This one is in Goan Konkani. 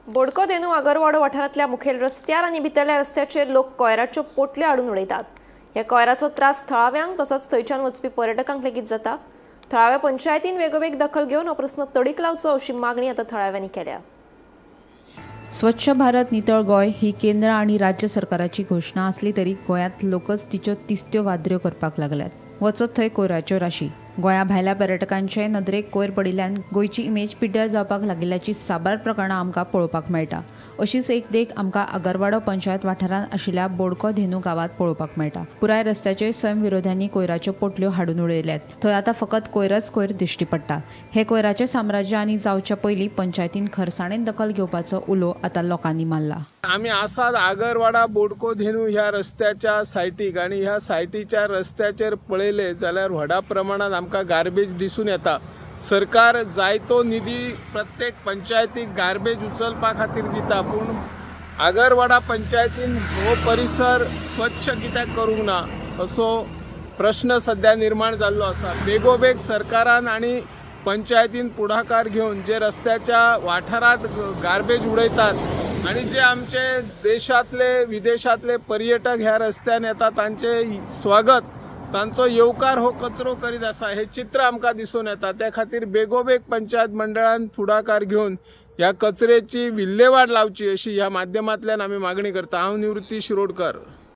बोडको धेनू आगरवाडो वाठारांतल्या मुखेल रस्त्यार आनी भितरल्या रस्त्याचेर लोक कोयराच्यो पोटल्यो हाडून उडयतात। ह्या कोयराचो त्रास थळाव्यांक तसोच थंयच्यान वचपी पर्यटकांक लेगीत जाता। थळाव्या पंचायतीन वेगोवेग दखल घेवन हो प्रस्न तडीक लावचो अशी मागणी आतां थळाव्यांनी केल्या। स्वच्छ भारत नितळ गोंय ही केंद्र आनी राज्य सरकाराची घोशणा आसली तरी गोंयांत लोकच तिच्यो तिस्त्यो वादऱ्यो करपाक लागल्यात। वचत थंय कोयराच्यो राशी। गोंया भायल्या पर्यटकांचे नदरेक कोयर पडिल्ल्यान गोंयची इमेज पिड्ड्यार जावपाक लागिल्ल्याची साबार प्रकरणां आमकां पळोवपाक मेळटा। अशीच एक देख आमकां आगरवाडो पंचायत वाठारांत आशिल्ल्या बोडको धेनू गांवांत पळोवपाक मेळटा। पुराय रस्त्याचेर सैम विरोध्यांनी कोयराच्यो पोटल्यो हाडून उडयल्यात। थंय आतां फकत कोयरच कोयर दिश्टी पडटा। हे कोयराचें साम्राज्य आनी जावच्या पयलीं पंचायतीन खरसाणेन दखल घेवपाचो उलो आतां लोकांनी मारला। आमी आसात आगरवाडा बोडको धेनू ह्या रस्त्याच्या सायटीक आनी ह्या सायटीच्या रस्त्याचेर पळयलें जाल्यार व्हडा प्रमाणात आमकां गार्बेज दिसून येता। सरकार जायतो निधी प्रत्येक पंचायतीक गार्बेज उचलपा खातीर दिता, पूण आगरवाडा पंचायतीन हो परिसर स्वच्छ कित्याक करूंक ना असो प्रश्न सध्या निर्माण जाल्लो आसा। बेगोबेग सरकारान आनी पंचायतीन पुढाकार घेवन जे रस्त्याच्या वाठारांत गार्बेज उडयतात आनी जे आमचे देशांतले विदेशांतले पर्यटक ह्या रस्त्यान येता तांचे स्वागत तांचो येवकार हो कचरो करीत आसा हे चित्र आमकां दिसून येता। त्या खातीर बेगोबेग पंचायत मंडळान फुडाकार घेवन ह्या कचऱ्याची विल्हेवाट लावची अशी ह्या माध्यमांतल्यान आमी मागणी करता। हांव निवृत्ती शिरोडकर।